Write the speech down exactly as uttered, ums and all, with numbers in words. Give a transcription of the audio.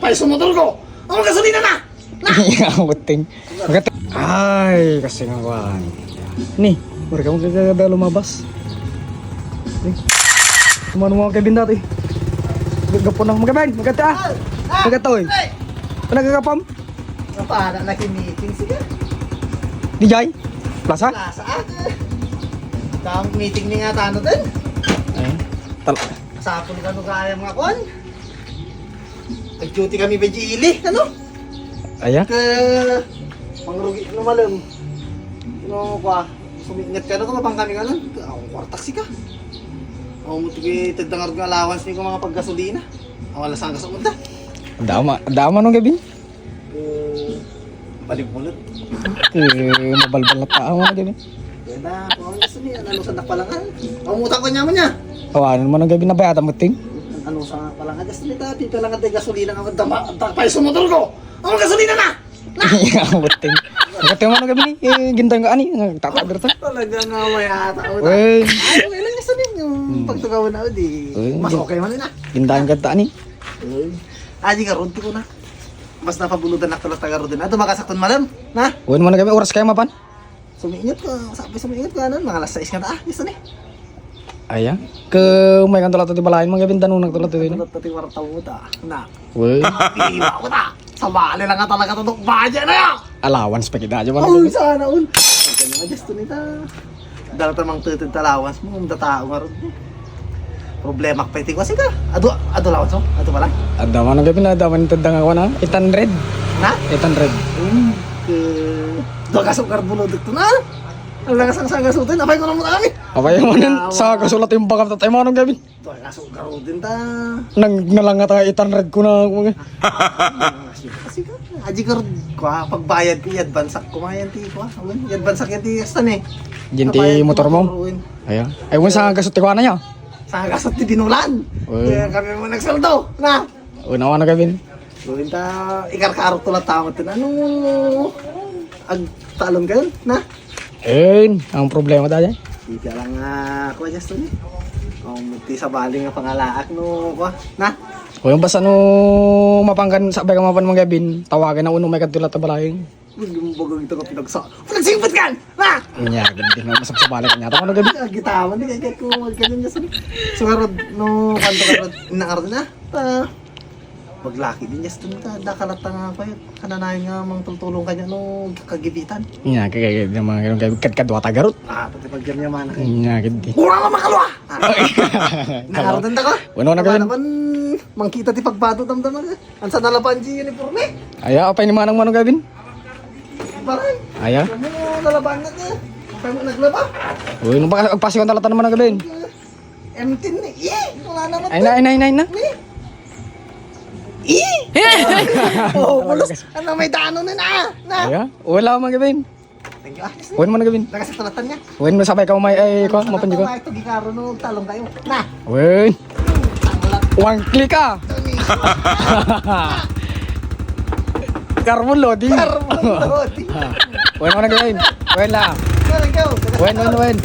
Paiso motor ko. Ang gasolina na. Ang buting. Ay, kasi nga kuan. Ni, mura ka magkakada lumabas. Ni. Kumano mo kay Bin dati? Gapo na. Magkabin, magkata. Magkata, oy. Ano ka kapam? Kapana na ki meeting, sige. Dijay? Plaza? Plaza, ah. Tawag meeting ni nga tano din. Ay, tal- Sapul ka no kaya mga kwan. Nag-duty kami pa ili, ano? Aya? Ka, pangrugi, ano malam? Ano kwa? Sumingat ka, ano ka, mapang kami ka nun? Ang kwartak sika. Ang muti, tagdangar nga allowance ni ko mga paggasolina. Ang wala sang kasunod na. Dama, dama nung gabi? Eh, balik mulut. Eh, mabalbal na tao nga gabi. Yan na, kung ano gusto niya, ano sa nakpalangan? Ang utang ko niya mo niya. Awanan mo nung gabi na bayatan mo, Ting? Ano sa palangan? Gusto niya, tapi palangan tayo gasolina nga, dama, takpay sa motor ko. Ang gasolina na! Ang buting. Ang buting mo nung gabi ni, eh, gintang ka, ani, nagtatabi rito. Talaga nga may ata. Uy. Ay, okay lang, gusto niya. Yung pagtugawan na, di. Uy, mas okay man na. Gintang ka ta, ani. Uy. Aji ka, ron, ko na. Mas napabuludan na talaga, ron din. Ato, makasakton, madam. Na? Uy, mo nung gabi, oras kayo mapan? Sumiingat ko, sabi sumiingat ko, ano, mga alas sais nga ta, ah, gusto ni. Aya? Ke, may kanto lato ti balayan, mga bintanunak to lato din. Ano to ti warta mo ta? Na. Uy. Iwa ko ta. Sa bali lang nga talaga to, budget na yan. Allowance pa kita, aja Oh, man. Sana all. Ang kanya nga, just to nita. Dala ta mang tutod ta allowance mo, ang datao nga ron. Problema pa iti kwasi ka. Adu, adu lawas mo. Adu pala. Adda man ang gabi na, adda man itadda nga kuwan, ah. Eight hundred. Na? Eight hundred. Hmm. Eh, dua kaso karbulo dito na. Ang langas ang sagas utin. Apay ko naman kami. Apay mo nun, sa kasulat yung bakal tatay mo, anong gabi? Dua kaso karudin ta. Nang nalanga tayo eight hundred ko na, mga. Kasi ka, aji ka rin, kwa, pagbayad ko, i-advance ko, mga yan, ti, kwa. Awan, i-advance yan, ti, hasta ni. Yan, ti, motor mo? Ayan. Ay, kung sa gasot, ti, kwa na niya? Sa gasot ti binulan. Uy. Kaya kami mo nagsaldo, na? Uy, nawa na, Gavin. Gawin ta, ikarkaro to lang tawag din. Ano? Agtalon kayo, na? Eh, ang problema tayo. Ika lang nga, kuha, Justin, eh. Kung ti sabali nga pangalaak, no, kuha, na? Uy, yung basta no mapanggan, sabay ka mapan mo, Gavin, tawagan na uno may kadto lang ta balay. Uy, yung bagang ito ka pinagsa-, pinagsipit ka! Ah! Nya, ganda nga masabsabali ka nya. Tama na gabi. Ang gitaman, di kaya ko magkanya niya sa. So, karod, no, kanto karod, inakarod na. Ta, maglaki din, just dun ka, dakalat nga pa yun. Kananayan nga, mang tultulong kanya, no, kagibitan. Nya, kaya, kaya, mga ganun, kaya, kad-, kadwa tagarot. Ah, pati pag yan niya, mana. Nya, ganda. Mura ka makalwa! Ah. Nakarod na ka? Wala na Wala ka? Naman, mangkita ti pagbato, damdam ka. Ang sa nalaban di uniforme? Aya, apay ni Manang Manong Gavin? Baray. Aya? Ano mo nalaban na niya? Apay mo naglaba? Uy, nung pa, agpasok ang talatan naman ng Gavin. M ten ni. Eh, wala naman Ay na, to. Ay na, ay na, ay na. Ni? Eh! Oh, pulos. Ano may dano na na? Na? Aya? Wala man Gavin. Thank you. Ah, Wen mo na gawin. Nakasatulatan niya. Wen mo sabay ka umay ay ko, mapanyo ko. Ay, ito, gikaro no, talong kayo. Na. Wen. One click ah. Carbon loading. Carbon loading. Wen mo na gawin. Wen lang. Go, go. Wen, wen, wen.